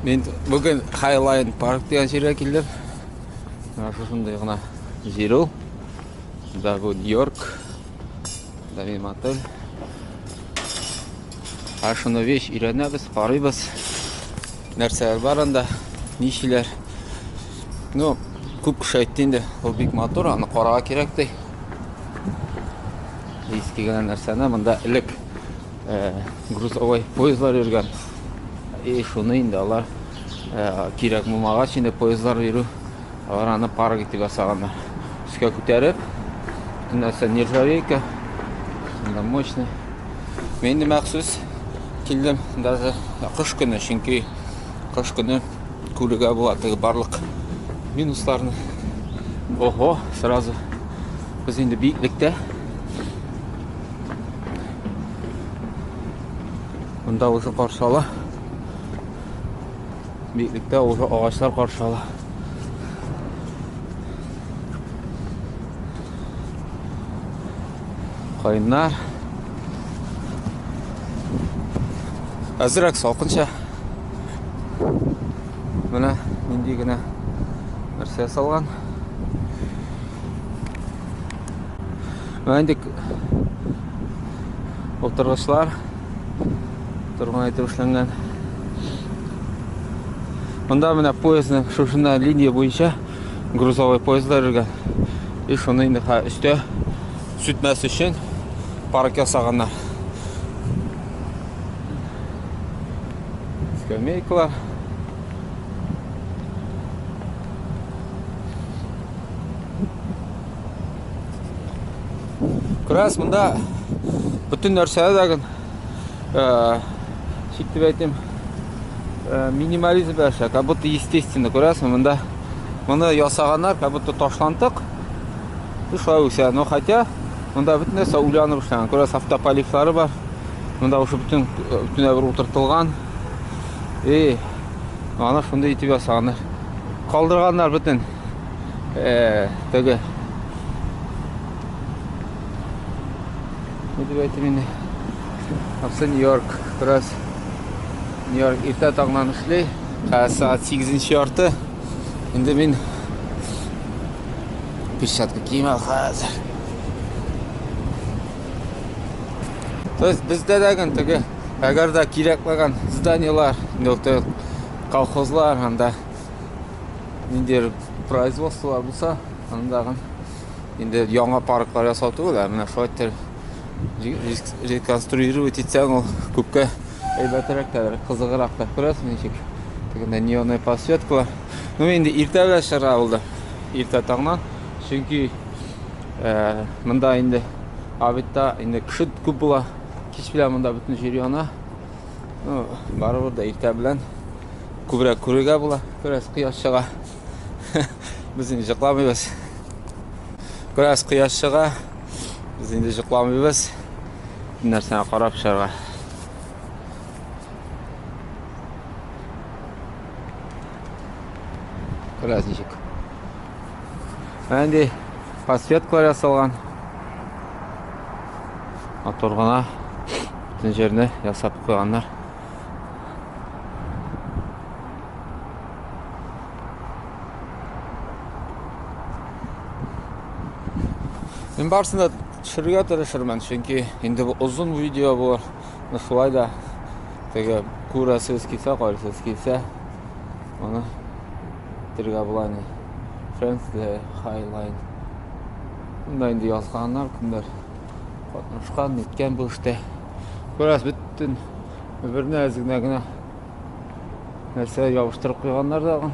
Мин бүген Highline Park дигән җиргә килдем. Менә шушындый гына җир ул. Да бу Нью-Йорк. Да минем отель. Ә шуны вещь өйрәнәбез, карыйбыз. Нәрсәләр бар анда, ничеләр. Ну, күп кеше әйтте инде, ул бик матур, аны карарга кирәк ди. Иске генә нәрсәне монда элек грузовой поездлар йөргән. И шуны инде алар кирәк булмагач инде поездлар йөрү, алар аны парк итеп ясаганнар. Өскә күтәреп, бөтен нәрсә нержавейка, шунда мощный. Мин инде махсус килдем даже кыш көне, чөнки кыш көне күрергә була теге барлык минусларны. Ого, сразу без инде биеклектә. Монда уже каршы ала. Биеклектә уже агачлар каршы ала. Каеннар. Әзрәк салкынча. Менә нинди генә нәрсә ясалган. Менә инде утыргычлар торган итеп эшләнгән. Монда менә поездның шушында линия буенча грузовой поездлар йөргән. И шуны инде өстә сүтмәс өчен парк ясаганнар. Скамейкалар. Күрәсез, монда бөтен нәрсә дә ничек дип әйтим, минимализм белән, как будто естественно, күрәсезме, монда моны ясаганнар, как будто ташлантык. Шулай үсә, но хотя монда бөтен нәрсә уйланып эшләнгән. Күрәсез, автополивлары бар. Монда уже бөтен бөтен бер утыртылган. И аны шундый итеп ясаганнар. Калдырганнар бөтен теге ни дип әйтим инде. Апсы Нью-Йорк, бераз Нью-Йорк иртә таңнан эшли. Хәзер сәгать 8:30. Инде мин перчатка кием ал хәзер. То есть бездә дә гын теге, әгәр дә кирәкмәгән зданиелар, инде колхозлар, анда ниндидер производстволар булса, андагы инде яңа парклар ясау түгел, ә менә шулай итеп реконструировать итсәң, ул күпкә әйбәтрәк тә, кызыграк та. Күрәсең ничек? Тегендә неонный подсветкалар. Ну инде иртә белән чыгарга булды. Иртә таңнан, чөнки монда инде обедта инде кеше күп була. Кич белән монда бөтен җир яна. Ну, барыбер дә иртә белән күбрәк күрергә була. Күрәсез, кояш чыга. Без инде йокламыйбыз. Күрәсез, кояш чыга. Без инде йокламыйбыз. Нәрсәне карап чыгарга. Күрәсез ничек. Инде подсветкалар ясалган. Матур гына бөтен җирне ясап куйганнар. Мин барысын да төшерергә тырышырмын, чөнки инде бу озын видео булыр. Но шулай да теге күрәсегез килсә, карыйсыгыз килсә, моны битергә була инде. Friends the Highline. Монда инде язганнар, кемнәр катнашкан, ниткән бу эштә. Күрәсез, бөтен берне әзгенә генә нәрсә ябыштырып куйганнар да,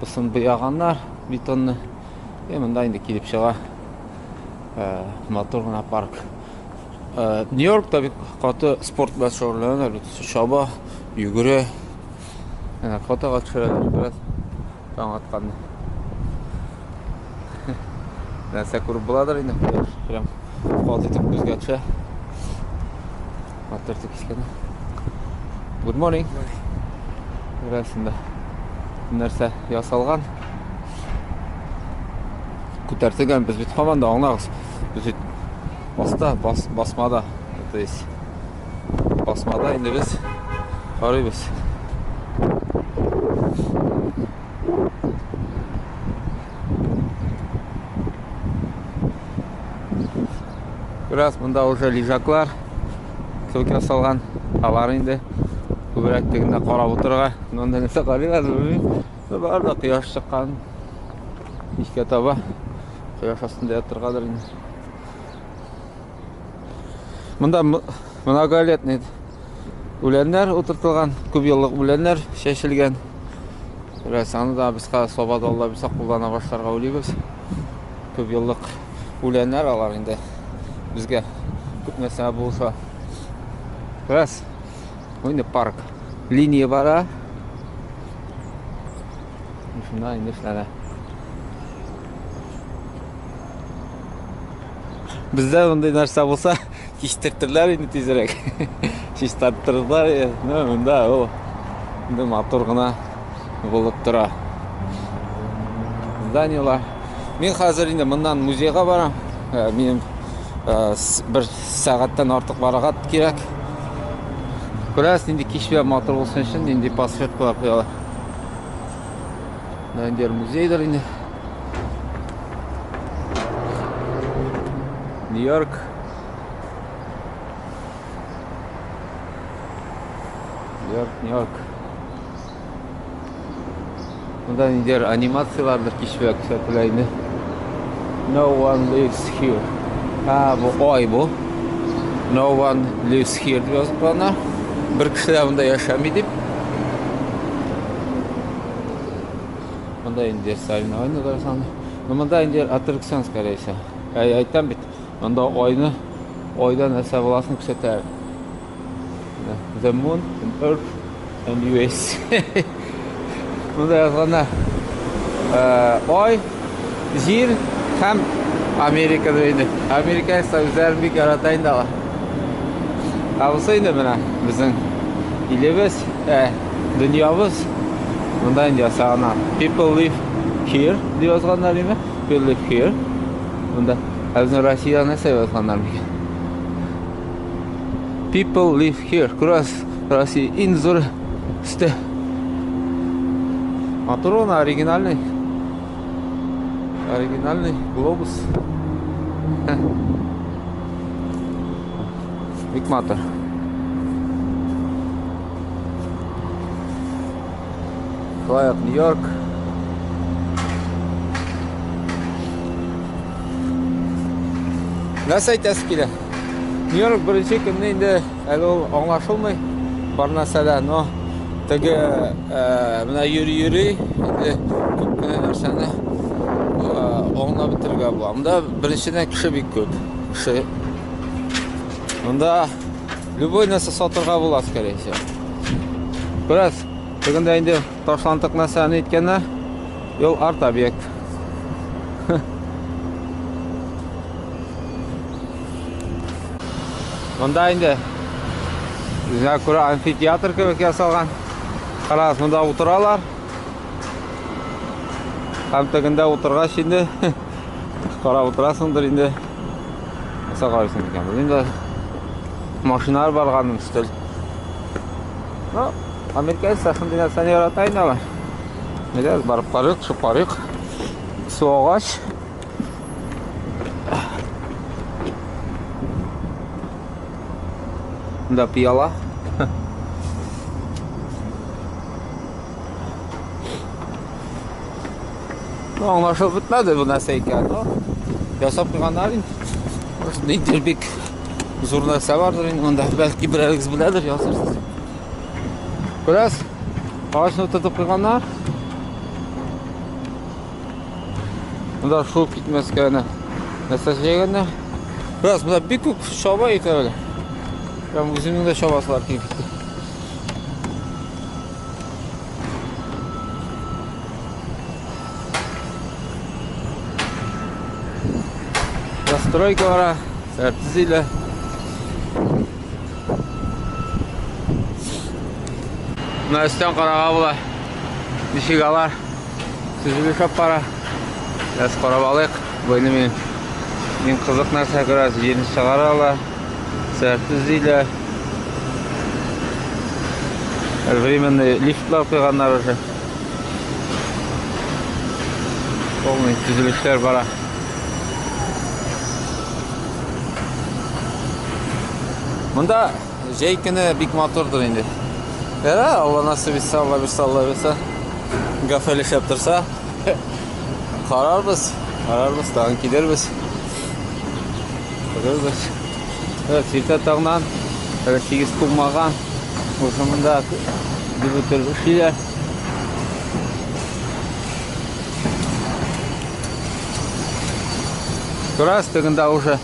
бусын буяганнар, бетонны. И монда инде килеп чыга матур гына парк. Нью-Йоркта бик каты спорт белән шөгыльләнәләр, бөтенесе чаба, йөгерә. Әнә фотога төшерәләр, бераз таң атканны. Нәрсә күреп буладыр инде, кояш прям каты итеп күзгә төшә. Матур итеп кискән. Good morning. Күрәсең дә. Нәрсә ясалган. Күтәртелгән, без бит һаман да аңлагыз. Без бит аста, басмада. То есть басмада инде без карыйбыз. Бераз монда уже лежаклар кебек ясалган. Алар инде күбрәк тегендә карап утырырга. Монда нәрсә карыйлар, белмим. Бар да кояш чыккан. Кичкә таба кояш астында ятыргадыр инде. Монда многолетний үләннәр утыртылган, күп еллык үләннәр чәчелгән. Бераз аны да без хәзер Сабада Алла бирсә куллана башларга уйлыйбыз. Күп еллык үләннәр алар инде безгә күп нәрсә булса. Бераз бу инде парк. Линия бара. Шунда инде эшләнә. Бездә мондый нәрсә булса, киштертерләр инде тизрәк. Чистарттырырлар. Ну, монда ул инде матур гына булып тора. Зданиелар. Мин хәзер инде моннан музейга барам. Минем бер сәгатьтән артык барырга кирәк. Күрәсез, нинди кич белән матур булсын өчен нинди подсветкалар куялар. Инде музейдыр инде. Нью-Йорк. Нью-Йорк, Нью-Йорк. Монда ниндидер анимацияләрдер кич белән күрсәтелә инде. No one lives here. Ha, бу ай бу. No one lives here дип язып куйганнар. Бер кеше дә монда яшәми дип. Монда инде соревнование саны. Но монда инде аттракцион, скорее всего. Әй, әйтәм бит, монда айны, айда нәрсә буласын күрсәтә. The Moon and Earth and US. Монда язганнар. Ай, Җир һәм Америка дип инде. Америка үзләрен бик ярата инде алар. Ә бусы инде менә безнең илебез, дөньябыз. Монда инде ясаганнар. People live here дип язганнар инде. People live here. Монда. Ә безнең Россиядә нәрсә язганнар микән? People live here. Күрәсез, Россия иң зур өстә. Матур гына, оригинальный. Оригинальный глобус. Бик матур. Шулай ук Нью-Йорк. Нәрсә әйтәсе килә? Нью-Йорк беренче көнне инде әле ул аңлашылмый бар нәрсә дә, но теге менә йөри-йөри инде күп кенә нәрсәне аңлап бетерергә була. Монда беренчедән кеше бик күп. Кеше. Монда любой нәрсә сатырга була, скорее всего. Бераз тегендә инде ташлантык нәрсәне әйткәннәр, ул арт-объект. Монда инде үзенә күрә амфитеатр кебек ясалган. Карагыз, монда утыралар. Һәм тегендә утыргач инде карап утырасыңдыр инде. Нәрсә карыйсың икән? Инде машиналар барган өстәл. Ну, американецлар шундый нәрсәне ярата инде алар. Әйдәгез, барып карыйк, төшеп карыйк. Су агач. Монда пыяла. Ну, аңлашылып бетмәде бу нәрсә икән. Но ясап куйганнар инде. Может, ниндидер бик зур нәрсә бардыр инде монда. Бәлки берәрегез беләдер, язырсыз. Күрәсез, агачны утыртып куйганнар. Монда шуып китмәскә генә нәрсә җәйгәннәр. Бераз монда бик күп чаба икән әле. Прям үземнең дә чабасылар килеп китте. Застройка бара, төзиләр. Менә өстән карарга була. Ничек алар төзелеш алып бара. Без карап алыйк. Бу инде мин иң кызык нәрсә күрәсез, җирне чыгаралар, сәр төзиләр. Временный лифтлар куйганнар уже. Полный төзелешләр бара. Монда җәй көне бик матурдыр инде. Ярар, Алла насыйп итсә, Алла бирсә, Алла бирсә. Гафәл эшләп торса, карарбыз, карарбыз, тагын килербез. Күрербез. Evet, иртә таңнан, әле 8 тулмаган. Уже монда дебютер эшлиләр. Күрәсез, тегендә уже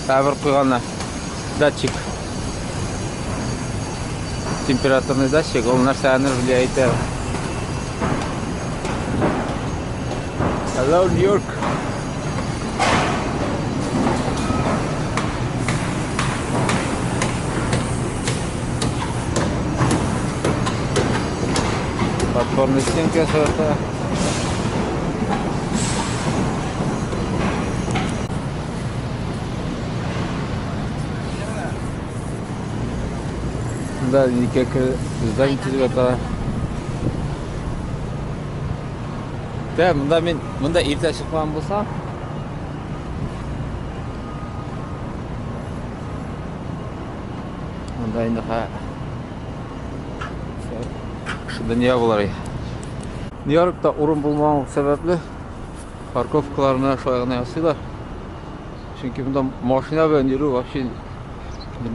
әбер куйганнар. Датчик. Температурный датчик, ул нәрсәне влияет итә. Hello, New York. Подпорная стенка сорта. Да, никак здание төзеп ята. Дә, монда мин монда иртә чыкмаган булсам, монда инде ха Шу дөнья булыр. Нью-Йоркта урын булмау сәбәпле парковкаларны шулай гына ясыйлар. Чөнки монда машина белән йөрү вообще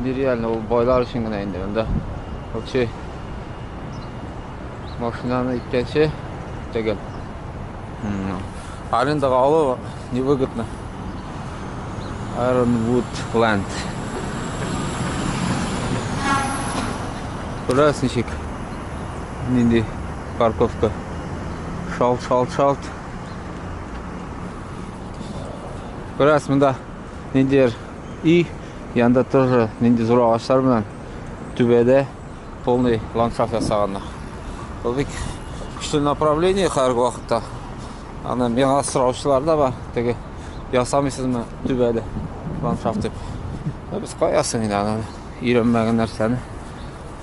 нереально, ул байлар өчен генә инде. Монда вообще машинаны иткәнче төгәл. Арендага алу невыгодно. Ironwood Plant. Күрәсез ничек? Нинди парковка. Шалт, шалт, шалт. Күрәсез монда ниндидер өй, янда тоже нинди зур агачлар белән түбәдә полный ландшафт ясаганнар. Ул бик көчле направление хәзерге вакытта. Аны миңа сораучылар да бар, теге ясамыйсызмы түбәле ландшафт дип. Без каясың инде аны өйрәнмәгән нәрсәне.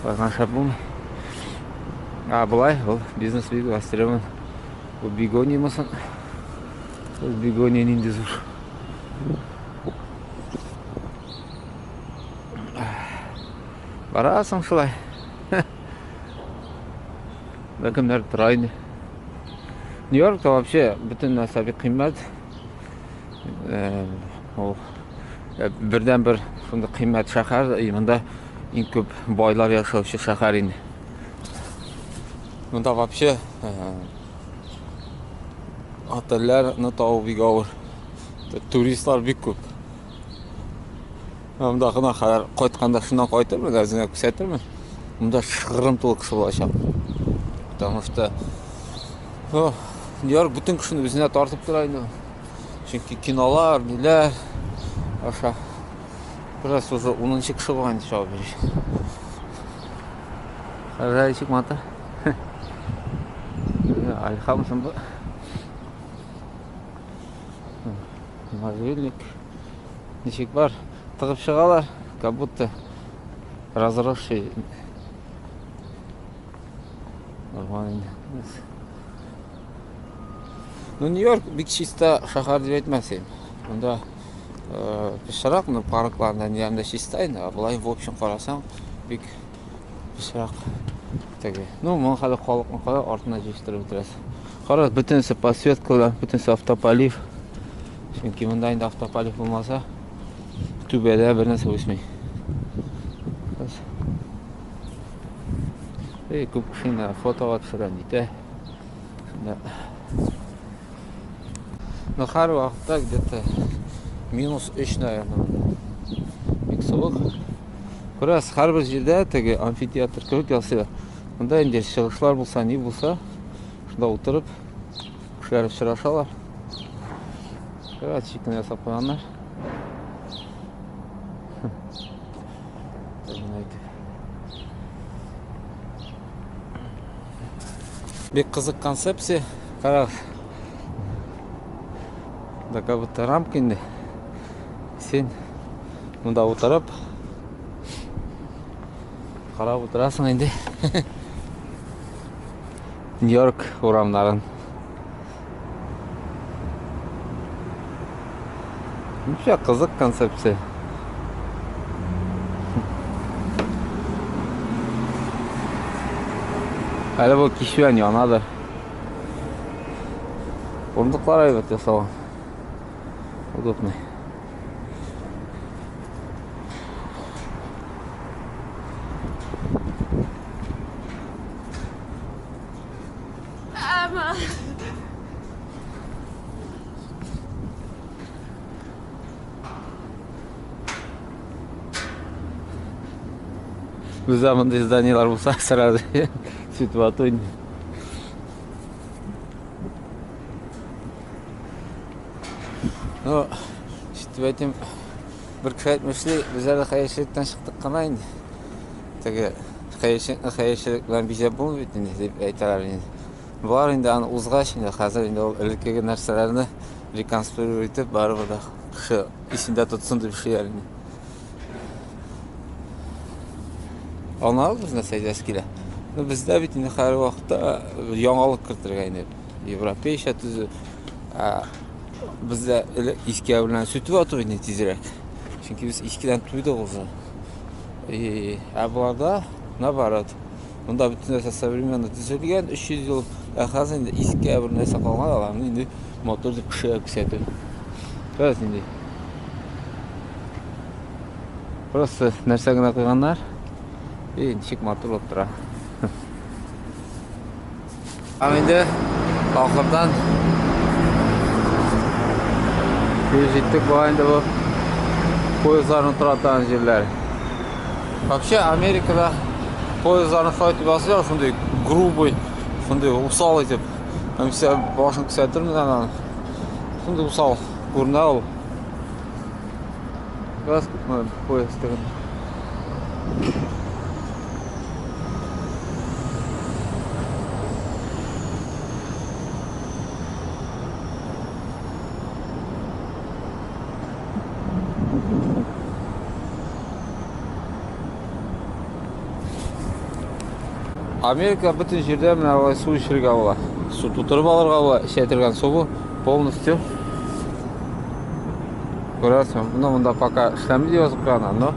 Кайган шәп булмый. А болай ул бизнес бик востребован. Бу бегония мысын? Ул бегония нинди зур. Барасың шулай. Да кемнәр тора инде. Нью-Йоркта вообще бөтен нәрсә бик кыйммәт. Ул бердән-бер шундый кыйммәт шәһәр, и монда иң күп байлар яшәүче шәһәр инде. Монда вообще отельләрне табу бик авыр. Туристлар бик күп. Монда гына хәзер кайтканда шуннан кайтырмын, әзенә күрсәтермен. Монда шыгрым тулы кеше булачак. Потому что Нью-Йорк бөтен кешене үзенә тартып тора инде. Чөнки кинолар, ниләр аша. Бераз уже 10 кеше булган инде чабып йөри. Хәзер ничек матур. Альхамсын бу. Можильник. Ничек бар? Тыгып чыгалар, как будто разросший. Нормально инде. Ну, Нью-Йорк бик чиста шәһәр дип әйтмәс идем. Монда пычрак, но паркларда ниләрендә чиста инде, а болай в общем карасаң, бик пычрак. Теге. Ну, моның хәле халыкны кая артына җыештырып бетерәсең. Кара, бөтенесе подсветка белән, бөтенесе автополив. Чөнки монда инде автополив булмаса, түбәдә бер нәрсә үсми. Эй, күп кеше инде фотога төшерә, нитә. Шунда. Но һәр вакытта где-то минус 3, наверное. Бик суык. Күрәсез, һәрбер җирдә теге амфитеатр кебек ясыйлар. Монда инде чыгышлар булса, ни булса, шунда утырып, кешеләр очрашалар. Күрәсез, чикне ясап куйганнар. Бик кызык концепция. Карагыз. Да как будто рамка инде. Син монда утырып карап утырасың инде. Нью-Йорк урамнарын. Вообще кызык концепция. Әле бу кич белән янадыр. Урындыклар әйбәт ясалган. Удобный. Emma. Бездә мондый зданиелар булса, сразу сүтеп ату инде. Ну, сүтеп әйтим, бер кеше әйтмешли, без әле хәерчелектән чыктык кына инде. Теге хәерчелекне хәерчелек белән бизәп булмый бит инде, дип әйтәләр инде. Болар инде аны узгач инде, хәзер инде ул элеккеге нәрсәләрне реконструировать итеп, барыбер дә кеше исендә тотсын дип эшлиләр инде. Аңладыгыз нәрсә әйтәсе килә? Ну, бездә бит инде һәр вакытта яңалык кертергә инде. Европейча төзү. Ә бездә элек иске белән сүтеп ату инде тизрәк. Чөнки без искедән туйдык уже. И, ә боларда наоборот. Монда бөтен нәрсә современно төзелгән, 300 ел. Ә хәзер инде иске бер нәрсә калган, аларны инде матур дип кешегә күрсәтү. Бераз инде. Просто нәрсә генә куйганнар. И, ничек матур булып тора. Һәм инде ахырдан килеп җиттек була инде бу поездларны тора торган җирләр. Вообще Америкада поездларны шулай итеп ясыйлар, шундый грубый, шундый усал итеп. Һәм сә башын күрсәтермен аның. Шундый усал күренә ул. Раз күпме поезд тегендә. Америка бөтен җирдә менә алай су эчергә була. Су тутырып алырга була, эчә торган су бу полностью. Күрәсең, ну монда пока эшләми дип язып куйганнар, но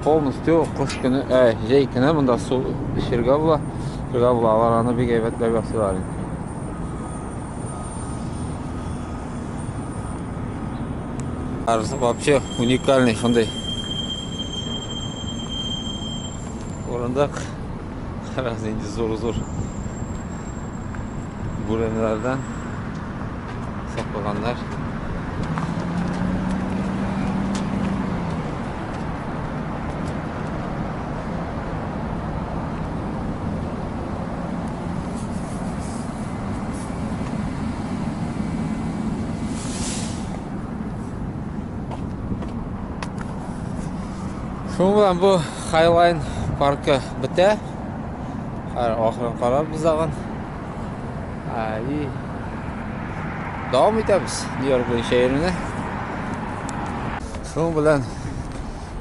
полностью кыш көне, җәй көне монда су эчергә була. Эчергә була, алар аны бик әйбәтләп ясыйлар инде. Вообще уникальный шундый урындык. Карагыз инде зур-зур бүрәнәләрдән саклаганнар. Шуның белән бу Хайлайн паркы бетә. Ахырын карарбыз тагын. И дәвам итәбез Нью-Йорк буенча йөрүне. Шуның белән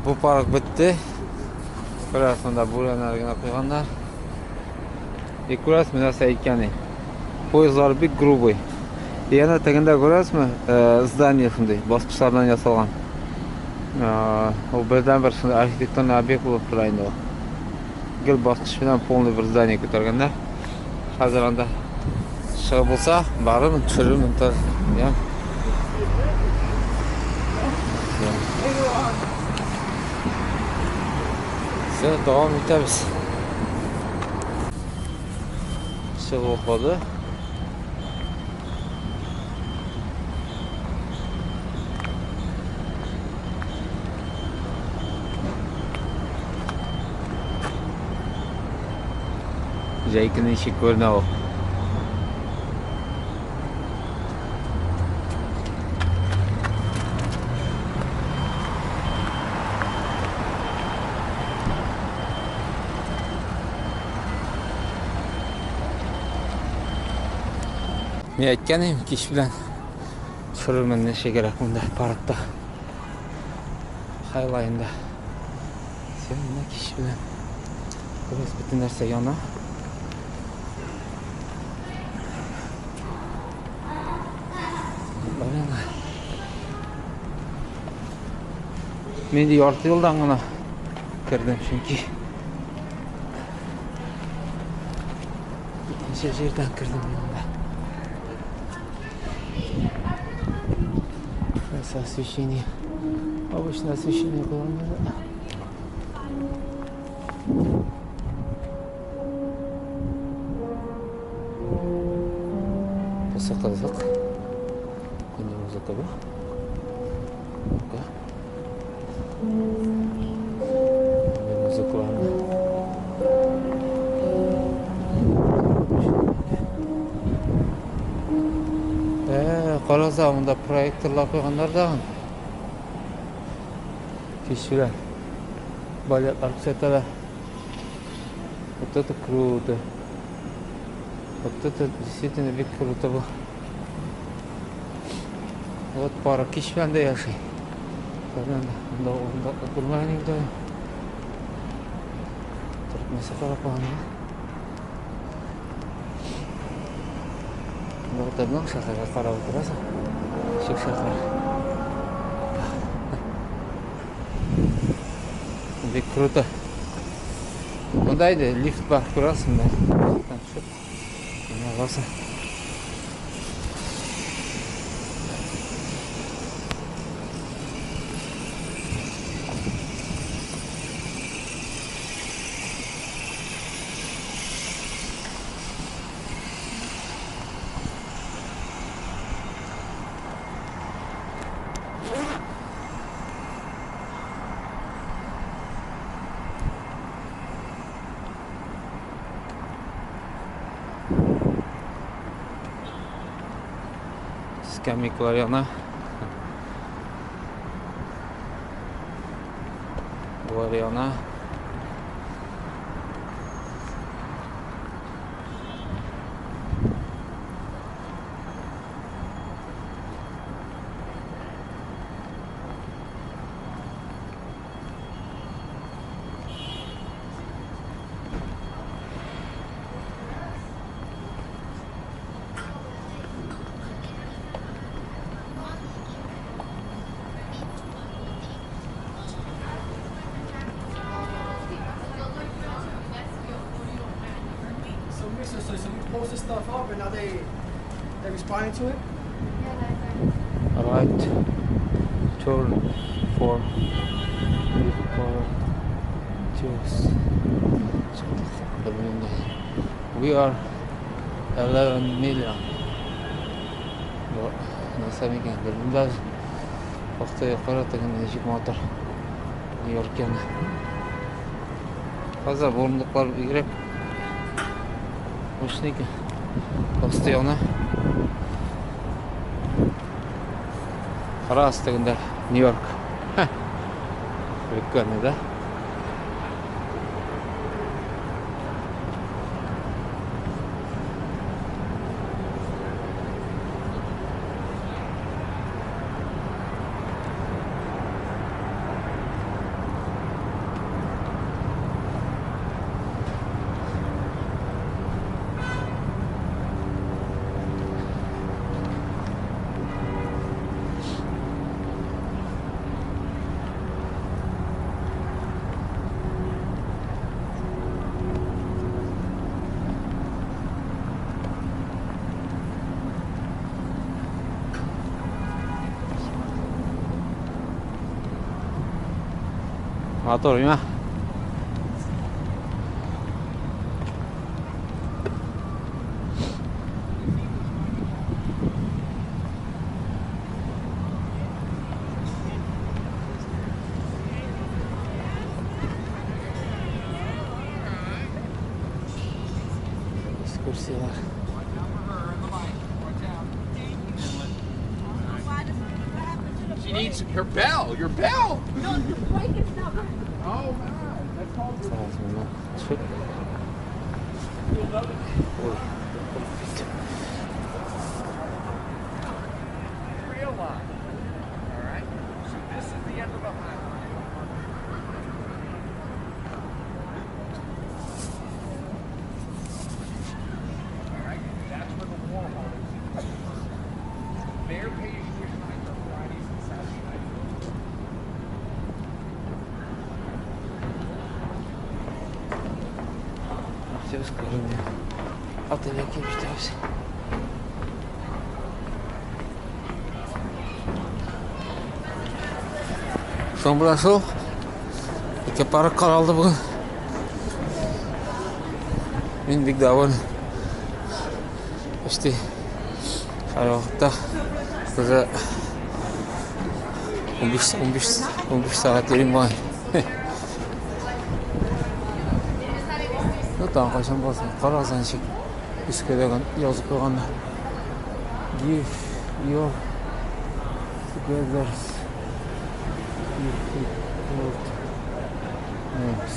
бу парк бетте. Күрәсез, монда бүрәнәләр генә куйганнар. И күрәсезме, нәрсә әйткән? Поездлар бик грубый. И әнә тегендә күрәсезме, здание шундый, баскычлардан ясалган. Ул бердән-бер шундый архитектурный объект булып тора инде ул. Гел баскыч белән полный бер здание күтәргәннәр. Хәзер анда чыгып булса, барырмын, төшерермен тоже. Я. Все, дәвам итәбез. Чыгып укыды. Җәй көне ничек күренә ул. Мин әйткән идем, кич белән төшерермен ничегрәк монда паркта. Хайлайнда. Сен менә кич белән. Күрәсез, бөтен нәрсә яна. Мин инде ярты юлдан гына кердем, чөнки Икенче җирдән кердем мин монда. Нәрсә, освещение. Обычное освещение кулланылды. Бусы кызык. Инде музыка бу. Ну-ка. Инде музыкаларны. Караса, монда проекторлар куйганнар да. Кич белән балетлар күрсәтәләр. Вот это круто. Вот это действительно бик круто бу. Вот пара кич белән дә яши. Монда урында күрмәгән инде. Торып нәрсә карап калган. Монда утырдың, шәһәргә карап утырасың. Ничек шәһәр. Бик круто. Монда инде лифт бар, күрәсең, лифттан төшеп, менә аласың. Скамейкалар яна. Болар яна. So we posted stuff up, and now they're responding to it. Right turn for choose. We are 11 million. Бу нәрсә микән белмим даже. Вакыты кара тегендә ничек матур. Нью-Йорк яны. Хәзер урындыклар бигрәк мощный икән. Асты яна. Кара тегендә Нью-Йорк. Прикольно, да? Матур, мә? Экскурсиялар. She needs her bell. Your bell. No, the brake is not working. Oh my, that's called your real line. All right. So this is the end of the high line. All right. That's where the war hall is. Their pay tuition nights are Fridays and Saturday nights. Все скажем. Отельгә килеп җитәбез. Шуның белән шул. Ике парк каралды бүген. Мин бик доволен. Почти һәр вакытта уже 15 15 15 сәгать йөрим бугай. Ну, тагын кайчан булсын? Карагыз, ничек өскә дә язып куйганнар. Give your together difficult names.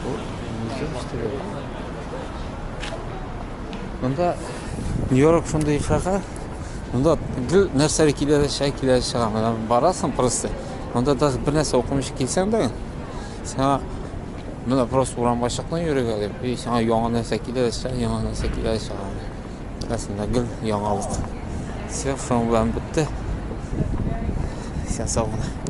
Бу музей, что ли? Монда Нью-Йорк шундый шәһәр. Монда гел нәрсәләр килә дә чыга, килә дә чыга. Менә барасың просто. Монда даже бер нәрсә укымыйча килсәң дә, сиңа менә просто урамга чыктың йөрергә дип, и сиңа яңа нәрсә килә дә чыга, яңа нәрсә килә дә чыга. Беләсең дә, гел яңалык. Все, шуның белән бетте. Исән сау гына.